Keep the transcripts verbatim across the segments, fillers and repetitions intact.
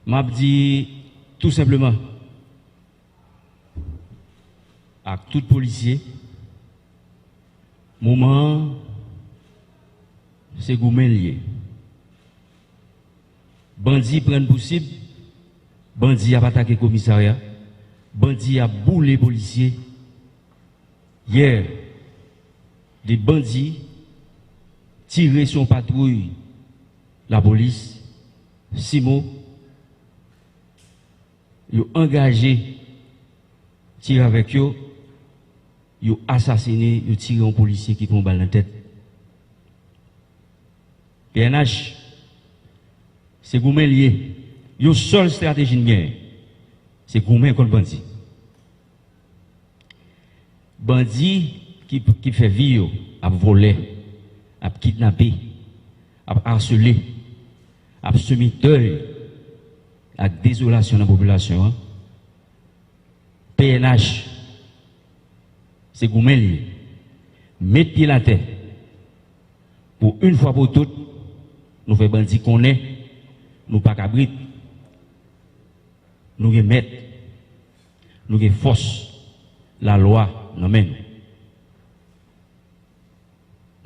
M ap di tou senpleman ak tout polisye, moman an, se goumen l ye. Bandi pran n pou sib, bandi ap atake komisarya, bandi ap boule polisye. Yè, de bandi tire sou yon patwouy lapolis, simo, yo angaje tire avèk yo, yo asasine, yo tire yon polisye ki pran bal nan tèt. P N H, se goumen l ye. Yon sèl estrateji n genyen, se goumen kont bandi. Bandi ki, ki fè vi yo ap vòlè, ap kidnape, ap asele, ap seme dèy ak dezolasyon nan popilasyon an, P N H, se goumen l ye. Met pye l atè pou yon fwa pou tout, nou fè bandi konnen nou pa kabrit. Nou gen mèt, nou gen fòs, lalwa nan men nou.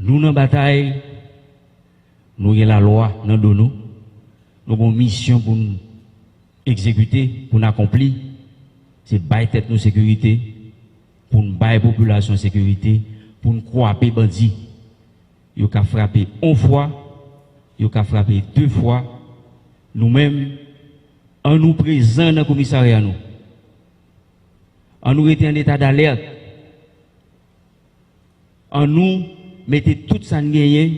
Nou nan batay, nou gen lalwa nan do nou. Nou gen yon misyon pou n egzekite, pou n akonpli. Se bay tèt nou sekirite, pou n bay popilasyon sekirite, pou n kwape bandi. Yo ka frape yon fwa, yo ka frape de fwa. Nou menm, ann nou prezan nan komisarya nou. Ann nou rete an eta dalèt. Ann nou mete tout sa n genyen